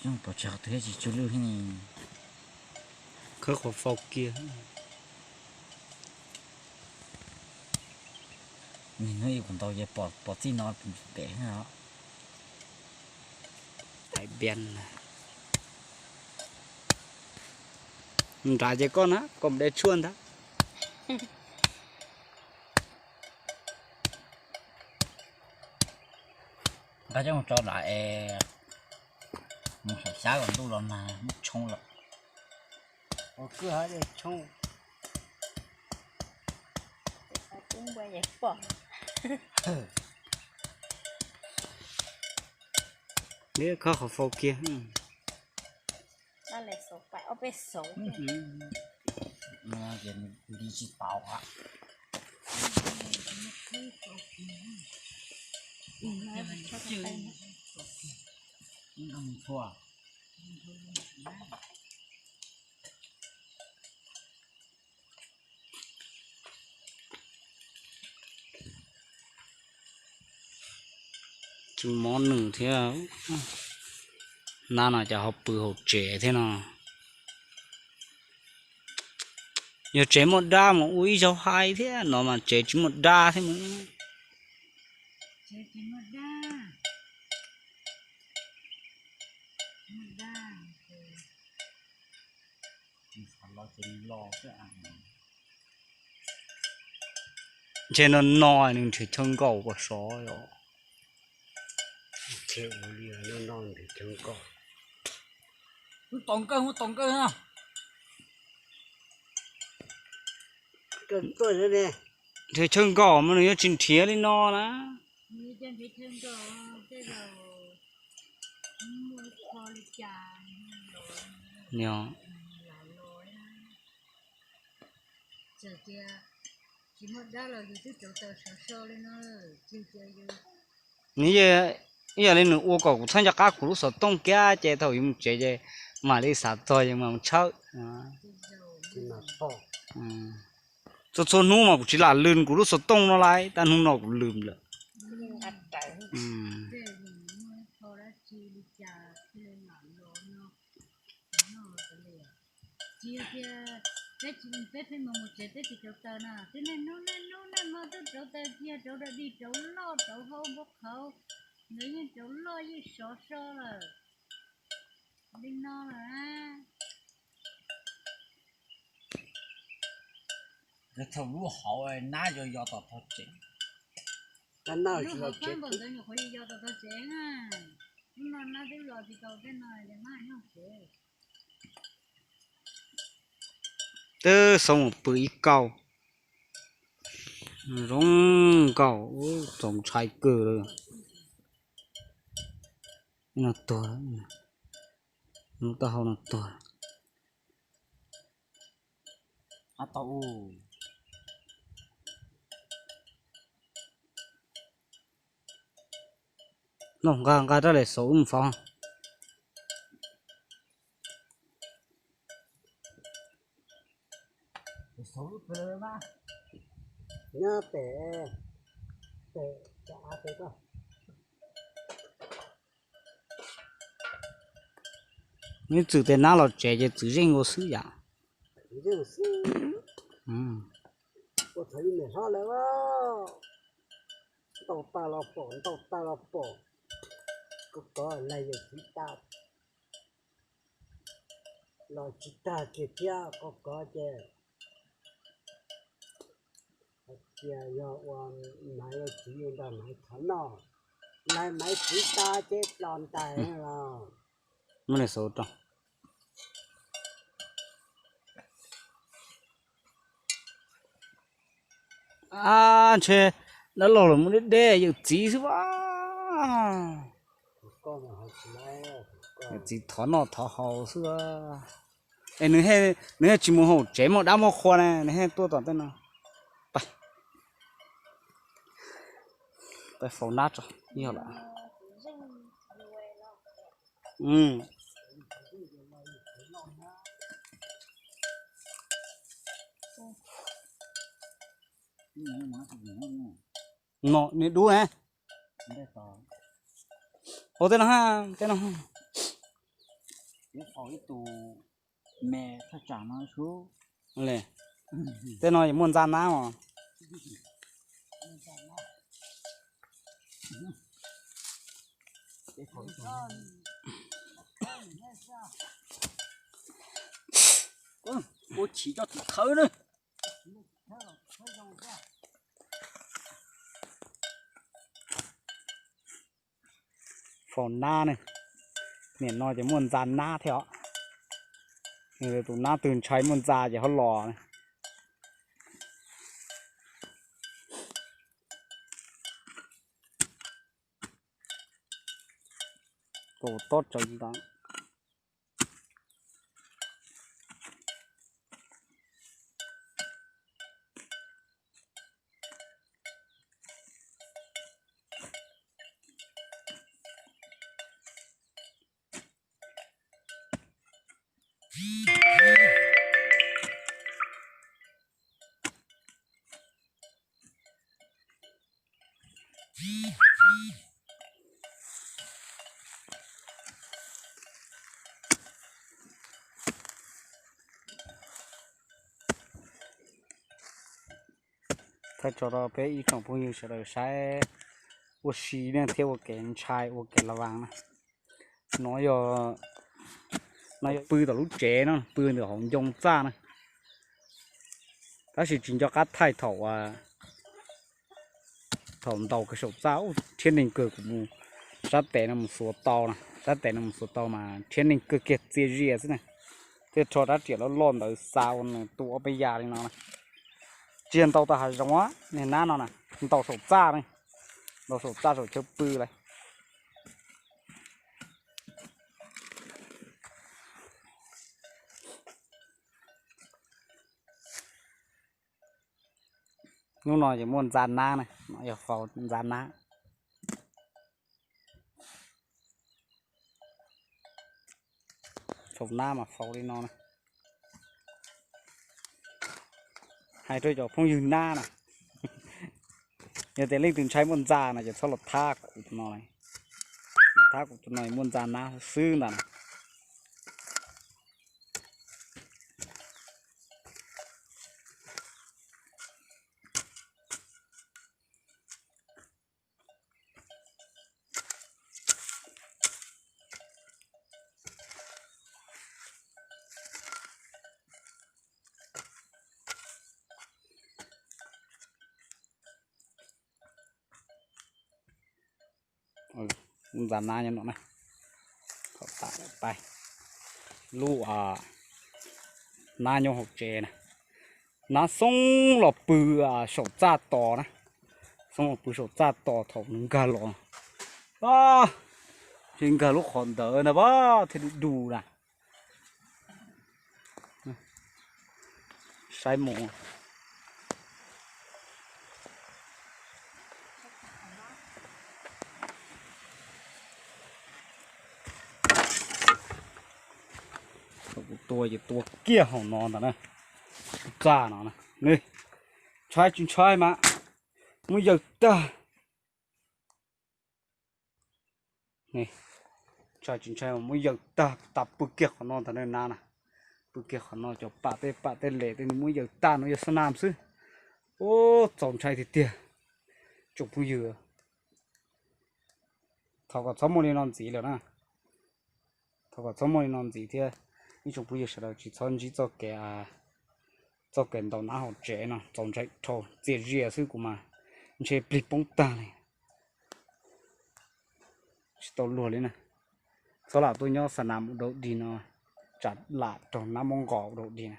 Pov tseg qhov twg tsis tsuj lwj thiab ne. Khawb qhov fau kiag. Nim no ib kuv ntaus ces pom txij no pem os. Thais npias nrad ces koj na, koj mus de tshuaj ntag. Nqa coj mus tso dav es mus saum xyab kom ntuj los mas muab tshoob lawm. Ua kwj ha de tshoob. Neb khob qhov fau kiag. Li tsis tau. Tsis mob nws thiab. Nab no cas ho pw hauv tsev thiab no. Yog tsev muaj dab mas ua ib zaug hais thiab, no mas tsev tsis muaj dab thiab mas. Ntshe no no nws nrhiav chaw nkaum kom sov os. Mus tom nkawj, mus tom nkawj no. Nrhiav chaw nkaum mas nws yuav tsis nrhiav li no na. Nws yog li nws ua kom kuv txhob nco qab kuv lub xov tooj kiag ces thaum yuav mus tsev ces mam li xav txog yeej mam mus tshawb. Txhua txhua hnub mas kuv tsis lam lwm kuv lub xov tooj no lawm, tab hnub no kuv lwm lawm. Tsis yog tias peb, peb pheej mus mus tsev peb tsis rauv taws na, twb niaj hnub niaj hnub niaj hmo tuaj rauv taws, tsis yog rauv dog dig, rauv loj rauv hauv npab qhauv, nkawd yeej rauv loj yeej sov so lawm. Li no lawm. Thaum lub hauv nab yog yos tom tog tsev. Lub hauv fab npaum ntawd nyuam qhuav yos tom tog tsev na. Lub no nab twb los tsis tau tej no ces nab nyob tsev. Twb xav mus pw ib kaug, zoo nkaus txaus ntshai kawg li. No tuag, lub taub hau no tuag. Noj nqa nqa rab les xauv wb mus faus. Nyob pem, pem cov av pem ko. Neb txwm tej nab los tsev ces txwm zeej ua xwb yam. Ua thaum ib niam hlob lawm, ntau tag los pom, ntau tag los pom, koj kov lawm yawm txiv tas los tsis tag kiag thiab, koj kov ces hais tias yog ua Maiv Txiv nrog Maiv thov noj, lawv Maiv Txiv tas ces plos ntais los. Muab nws xauv rau. Ab, ntshe dab laug los muaj deb deb yawm txiv xwb as. Yawm txiv thov noj thov haus xwb as. Es nws, nws tsis mus hauv tsev muaj dab muaj qhua ne, nws tuaj tom tej no. Peb faus nab tso, yog lawm. No nws dub ne. Ua tej no, tej no. Faus ib tug me thaj tsam no xwb. Tej no ces muaj ntxa nab os. Ua chim coj tus khawb na. Faus nab ne, nim no ces muaj ntxa nab thiab os. Tus nab twg ntshai muaj ntxa ces ho los. Tus tob tsawv ntawd. Thov tso rau peb ib tsoom phooj ywg sawv daws saib ua si ne thiab ua kev ntshai ua kev la vas na. No yog, no yog pw tom lub tsev no, pw ntawm hauv ncoo txaj na. Tab sis tsis nco qab thaij thaum, thaum ntaus kiag saum txaj, rhiab neeg kawg, kuv mus sab tes no mus xuav tau na, sab tes no mus xuav tau mas rhiab neeg kawg kiag txias zias xwb na. Thiaj rho rab riam loj loj ntawd xa ua nws tu ob peb yas li no na. Tsis yog ntaus tau hav zoov, niag nab no na, ntaus saum txaj ne, ntaus saum txaj saum chaw pw lawm. Hnub no ces muaj ntxa nab na, no yog faus ntxa nab. Faus nab mas faus li no na. Hais rau cov phooj ywg nab na, yog tias leej twg ntshai muaj ntxa no ces txhob los thab kuv tus no, los thab kuv tus no muaj ntxa nab xwb ntag na. Ntxa nab nyob no na. Thaum tas pais lub nab nyob hauv tsev na. Nab xoob los pw saum txaj tos na. Xoob los pw saum txaj tos thaum nws nkag los. Ces nkag lub qhov ntawd na pab thiaj du du na. Saib mus. Thaum kuv tua ces tua kiag hauv no ntag na. Txaj no na. Ntshai tsis ntshai mas muab yawg tag. Ntshai tsis ntshai mas muab yawg tag tas pw kiag qhov no ntag na. Pw kiag qhov no cov pam tej pam tej les tej muab yawg tag no yog xab nam xwb. Ub, txaus ntshai tiag tiag. Tsoom phooj ywg, thov kom txhob muaj li no ntxiv lawm na. Thov kom txhob muaj li no ntxiv thiab. Ib tsoom phooj ywg sawv daws tsis txhob ntsib txoj kev, txoj kev ntaus nab hauv tsev no txaus ntshai dhau, txias zias xwb kuv mas ntshe plig poob tag li. Tsis tau luag li na. Txhob lam tuaj nyob xa nas mus dau dig no, tsam lam raug nab muab nqos ua dau dig na.